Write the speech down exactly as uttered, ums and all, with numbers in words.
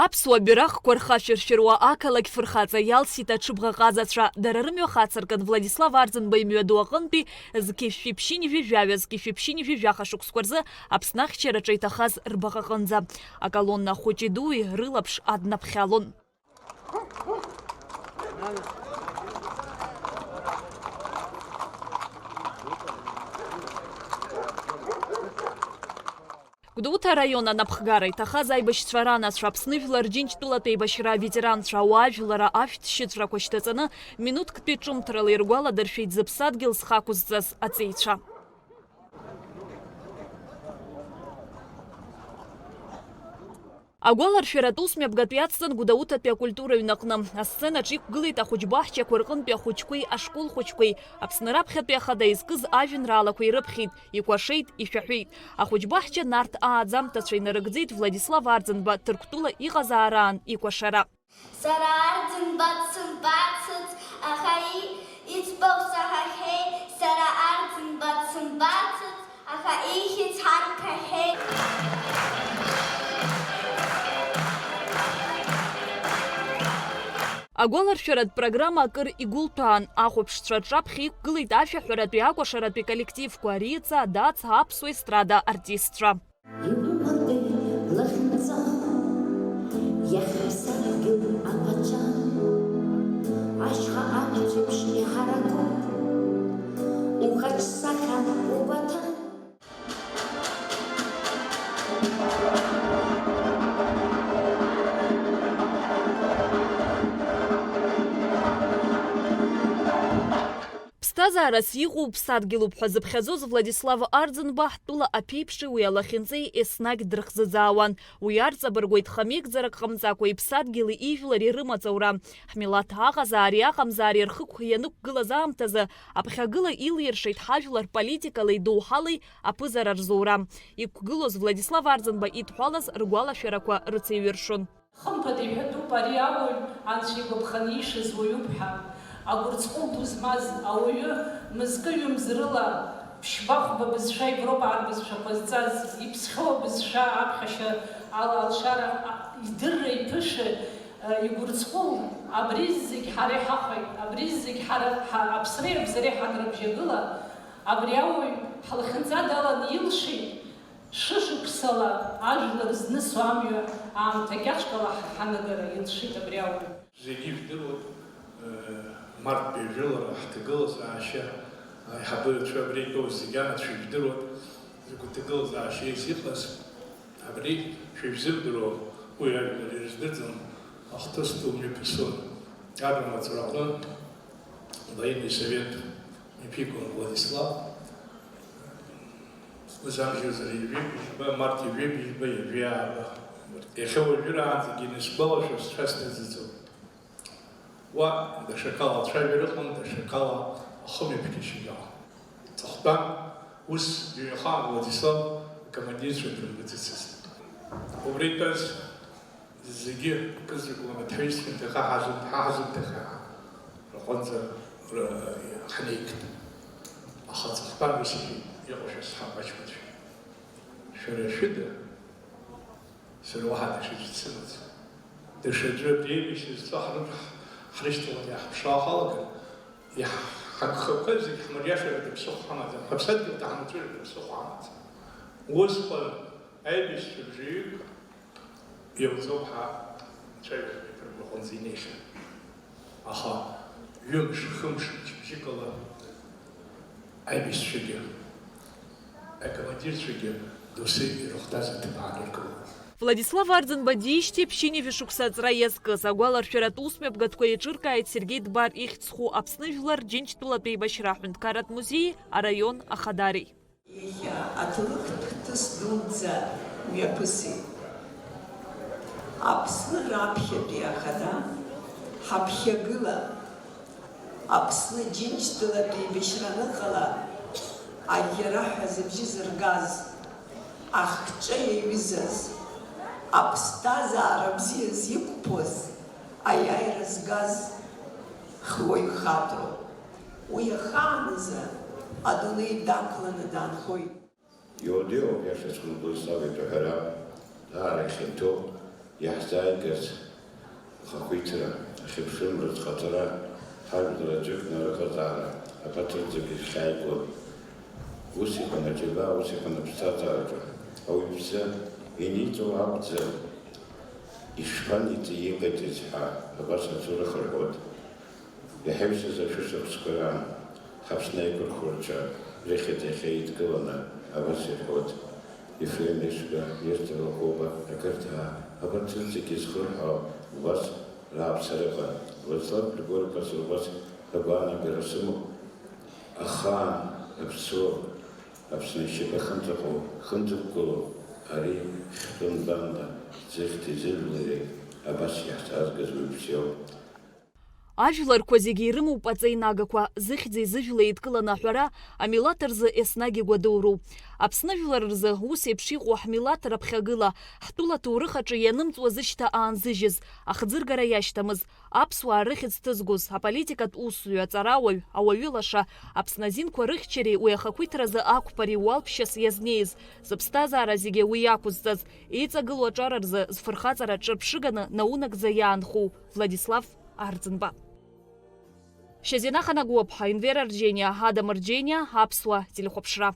Аԥсуа бираҟқәа рхашәыршәыруа ақалақь фырхаҵа иалсит аҽыбӷаҟазацәа. Дара рымҩа хацыркын Владислав Арӡынба имҩаду аҟынтәи зқьи шәи ԥшьынҩажәи жәаҩа, зқьи шәи ԥшьынҩажәи жәаха шықәсқәа рзы Аԥсны ахьчараҿы иҭахаз рбаҟаҟынӡа. Аколонна хәыҷи дуи рылаԥш аднаԥхьалон. Гәдоуҭа араион анапхгара иҭахаз аибашьцәа ранацәа, Аԥсны жәлар Џьынџьтәылатә еибашьра аветеранцәа, ауаажәлара ашәҭшьыҵәрақәа шьҭаҵаны, минуҭктәи ҿымҭрала иргәаладыршәеит зыԥсадгьыл зхақәызҵаз аҵеицәа. Агәаларшәаратә усмҩаԥгатә иацҵан Гәдоуҭатәи акультура ҩнаҟны. Асценаҿ иқәгылеит ахәыҷбаҳчақәа рҟынтәи ахәыҷқәеи ашкол хәыҷқәеи. Аԥсны раԥхьатәи ахада изкыз ажәеинраалақәа ирыԥхьеит, икәашеит, ишәаҳәеит. Ахәыҷбаҳча Нарҭ ааӡамҭацәа инарыгӡеит Владислав Арӡынба Ҭырқәтәыла иҟазаараан икәашара. Сара Арӡынба дсымбацыц, аха и-, иӡбахә саҳахьеит, сара Арӡынба дсымбацыц, аха ихьӡ ҳарҭахьеит. Агәаларшәаратә программа акыр игәылҭәаан, ахәаԥшцәа рҿаԥхьа иқәгылеит ашәаҳәаратәи акәашаратәи коллективқәа, Риҵа, Дац, аԥсуа естрада артистцәа. Иумыртәеи лахьынҵа, иахьа ԥсадгьыл аԥацәа, ашьха аԥҭеиԥш иҳараку, ухаҿсахьа угәаҭа. Ԥсҭазаарас иҟоу ԥсадгьылуп ҳәа зыԥхьаӡоз Владислав Арӡынба ҳтәыла аԥеиԥши уи алахьынҵеи еснагь дрыхзыӡаауан. Уи арҵабыргуеит, хамеигӡарак ҟамҵакәа иԥсадгьыли ижәлари рымаҵ аура. Ҳмилаҭ аҟазаареи аҟамзаареи рхықә ианықәгылаз аамҭазы, аԥхьагыла илиршеит ҳажәлар политикалеи доуҳалеи аԥызара рзоура. Иқәгылоз Владислав Арӡынба идҳәалаз ргәалашәарақәа рыцеиҩыршон. Хымԥада иҳәатәуп, ари ауаҩ анцәа игәаԥханы ишаз уаҩуп ҳәа. Агәырҵҟәыл ду змаз ауаҩы, мызкы-ҩымз рыла, ԥшьба-хәба бызшәа Европа арбызшәақәа зҵаз, иԥсхьоу абызшәа аԥхьашьа ала алшара, а, идырра иԥышәа, а, игәырҵҟәыл, абри зегь ҳара иҳахәеит, абри зегь ҳара, ҳа-, аԥсреи абзареи ҳанрыбжьагыла, абри ауаҩ ҳлахьынҵа даланы илшеит. Шәышықәсала ажәлар знысу амҩа аамҭа кьаҿкала ҳанагара илшеит абри ауаҩ. Зегьы ижәдыруеит, э, марттәи ажәылара ҳҭагылазаашьа, аиҳабыцәа абри итәоу зегьы анацәа ижәдыруеит, закәытә ҭагылазаашьа изыҟаз, абри шәыжәзырдыруа, уи ажәлар ирыздырӡом, ахҭыс ду мҩаԥысуан. Арра маҵураҟны военный совет иԥигон Владислав. Зқьы жәеиза ҩажәи бжьба, март ҩажәи бжьба, ҩажәи ааба. Иахьа уажәраанӡагьы инасгәалашәо сцәа снаӡаӡом. Уа даҽакала ацәажәара ыҟан, даҽакала ахымҩаԥгашьагьы ыҟан. Ҵыхәтәан, ус ҩаха Владислав акомандирцәа дрымбаӡацызт. Убра итәаз зегьы кызрак лымаҭәеисшәа ҭаха ҳазын-, ҳа ҳазымҭаха рҟынӡа р-, ҳнеигт. Аха аҵыхәтәан ус иҳәеит, иҟоушәа сҳәап, аҷкәынцәа. Шәара шәыда, сара уаҳа даҽаӡә дсымаӡам. Даҽаӡәы абри аибашьра зҵо ҳрыԥ-, ҳрышьҭаланы иаҳԥшаауа ҳалагар, иаҳ-, ҳагхақәа зегь ҳмыриашар ҳәа ԥсыхәа ҳамаӡам, ҳаԥсадгьыл даҳмыцәажәар ҳәа ԥсыхәа ҳамаӡам. Усҟан аибашьцәа бжаҩык Иауӡом ҳәа ацәажәаратә ҩбаҟынӡа инеихьан. Аха ҩымш, хымш мчыбжьыкала аибашьцәагьы, акомандирцәагьы доусы ирыхәҭаз аҭыԥ ааныркылон. Владислав Арӡынба диижьҭеи ԥшьынҩажәа шықәса аҵра иазкыз агәаларшәаратә усмҩаԥгатәқәа еиҿыркааит Сергеи Дбар ихьӡ зху Аԥсны жәлар Џьынџьтәылатә еибашьра аҳәынҭқарратә музеии араион ахадареи. Иахьа аҭоурыхтә хҭыс дуӡӡа мҩаԥысит. Аԥсны раԥхьатәи ахада ҳаԥхьагыла, Аԥсны Џьынџьтәылатә еибашьра аныҟала, аӷьара ҳәа зыбжьы зыргаз, ахҿа иаҩызаз, аԥсҭазаара бзиа зиқәԥоз, аиааира згаз хҩоу хаҵоуп. Уи ахааназы адунеи дақәланы даанхоит. Иудеиуп, иашаҵәҟьаны Владислав иҳәара даара ихьанҭоуп. Иаҳзааигаз ахақәиҭра, ахьыԥшымра, зхаҵара, ҳажәлар аӡәыкны рыҟазаара абаҭырӡык ирхьааигон. Ус иҟан аџьабаа, ус иҟан аԥсҭазаараҿы. Ауаҩԥсы иниҵо акәӡам, ишԥаниҵи, иҟаиҵеит ҳәа абас ацәырых рҳәоит. Иаҳаҩсыз ашәышықәсқәа раан, ҳаԥсны аиқәырхәырцәа рыхьӡ иахьа еидкыланы абас ирҳәоит, Ефрем Ешба, Нестор Лакоба, Агырҭаа, абарҭ зегьы зхырҳәаау убас рааԥсара ыҟан. Владислав Григорьев-Басыр убас агәаанагара сымоуп, ахаан аԥсуа Аԥсны ашьапы ахьынӡаҟоу, хынӡақәгылоу ари хьтәы нбанда зыхьӡи зыжәлеи абас иаҳзаазгаз уаҩԥсиоуп. Ажәларқәа зегьы ирымоуп аҵеинагақәа, зыхьӡи зыжәлеи еидкыланы аҳәара амилаҭ рзы еснагь игәадуроуп. Аԥсны жәлар рзы ус еиԥш иҟоу ҳмилаҭ раԥхьагыла, ҳтәыла ҭоурых аҿы ианымҵуа зышьҭа аанзыжьыз, ахӡыргара иашьҭамыз, аԥсуаа рыхьӡ ҭызгоз, аполитикатә усзуҩ, аҵарауаҩ, ауаҩы лаша, Аԥсны азинқәа рыхьчареи уи ахақәиҭразы ақәԥареи уалԥшьас иазнеиз, зыԥсҭазаара зегьы уи иақәызҵаз, иҵагылоу аҿар рзы зфырхаҵара ҿырԥшыганы наунагӡа иаанхоу Владислав Арӡынба. Шьазина Ханагәыаԥҳа, Инвер Арџьениа, Адам Арџьениа, Аԥсуа телехәаԥшра.